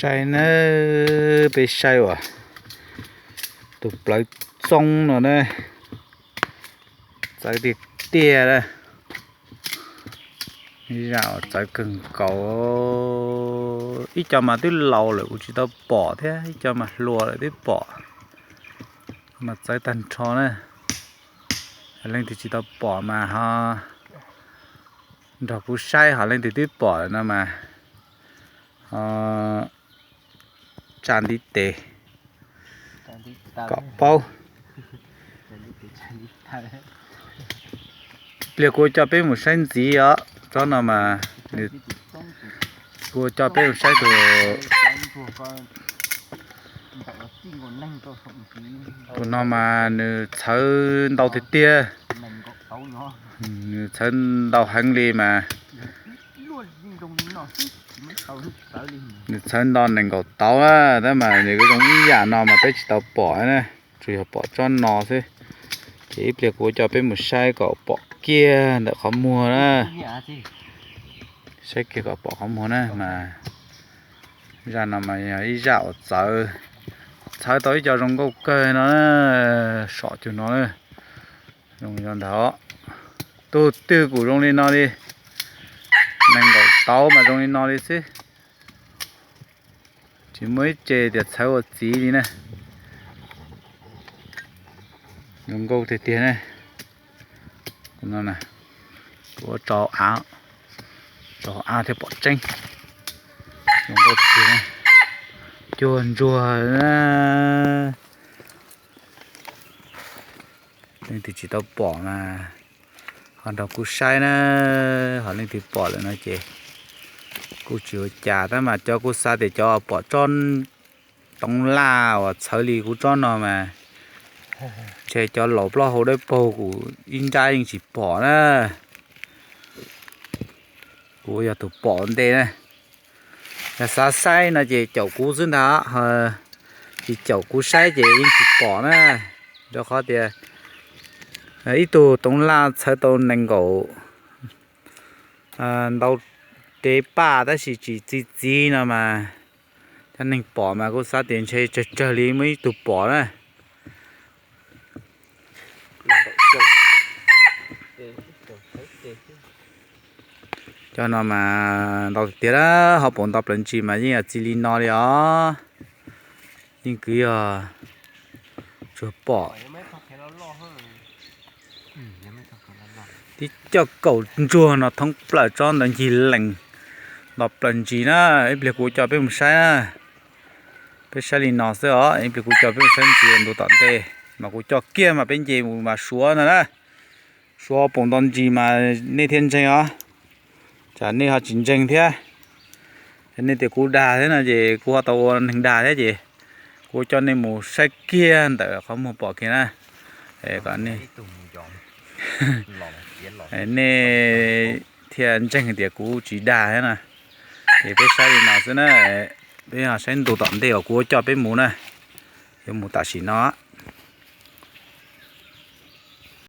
Saib na, peb saib uas tus plawv txoob no na, txawv tiag tiag na. Ib zaj uas txawv kawg nkaus. Ib co mas twb laus lawm kuv tsis tau pom thiab, ib co mas hluas lawm twb pom, mas txawv tag nrho na. Leej twg tsis tau pom mas ho nrog kuv saib, ho leej twg twb pom lawm no mas ho tsa ntiv tes kom paub. Pliag kuv coj peb mus saib ntxiv os, tsob no mas nws, kuv coj peb mus saib tus, tus no mas nws txhawv ntau tiag tiag. Nws txhawv ntau heev li mas, nws txhawv nto nees nkaum tauv na, tab mas nws kuj zoo ib yam no mas peb tsis tau pom na, tsuas yog pom tsob no xwb. Ces ib pliag kuv coj peb mus saib kom pom kiag ntawm qhov muag na. Saib kiag kom pom qhov muag na mas. Zaj no mas yog ib zaj uas txawv, txhawv tau ib co zoo nkauj kawg no, som cuag no na. Zoo li no ntag. Tus twg kuj zoo li no li, nees nkaum tauv mas zoo li no li xwb. Tsis muaj ib ce tias txhawv ua txiv li na. Zoo nkauj tiag tiag ne. Kuv tso av, tso av thiaj pom tseeb. Zoo nkauj tiag tiag ne. Cuag ntsuag na. Leej twg tsis tau pom mas ho nrog kuv saib na, ho leej twg pom lawm no ces kuj tsis ua cas, tab mas cov kuv xav tias cov pom tsob toov laj uas txhawv li kuv tsob no mas ntshe cov laus plaub hau dawb paug kuj ib nrab yeej tsis pom na. Kuv yog tus pom ntej na. Yog xav saib no ces caum kuv xwb ntag, tsis caum kuv saib ces yeej tsis pom na. Rau qhov tias ib tug toov laj txhawv tau nees nkaum ntau tev paj tab sis tsis txi txiv no mas cov neeg pom mas kuv xav tias ntshe tsawg tsawg li muaj ib tug pom na. Cov no mas ntau tiag tiag, ho paum nto plaws ntsis mas yeej yog txi li no li os. Yeej kwv yog tsuas pom tib co kaum ntsuag no thoob plaws tsob ntawd ncig lees nto plaws ntsis na. Ib pliag kuv coj peb mus saib na. Peb saib li no xwb os, ib pliag kuv coj peb mus saib ntxiv ntu tom ntej mas kuv coj kiag mas peb nce mus mas suav ntag na. Suav paum nto ntsis mas nej thiaj ntseeg os. Tsam nej ho tsis ntseeg thiab, nej tias kuv dag thiab no ces kuv ho tau ua neeg dag thiab ces kuv coj nej mus saib kiag ntawm qhov muag pom kiag na. Nej thiaj ntseeg tias kuv tsis dag thiab na. Ces peb saib li no xwb na, peb ho saib ntu tom ntej uas kuv coj peb mus na. Yuav mus tam sim no.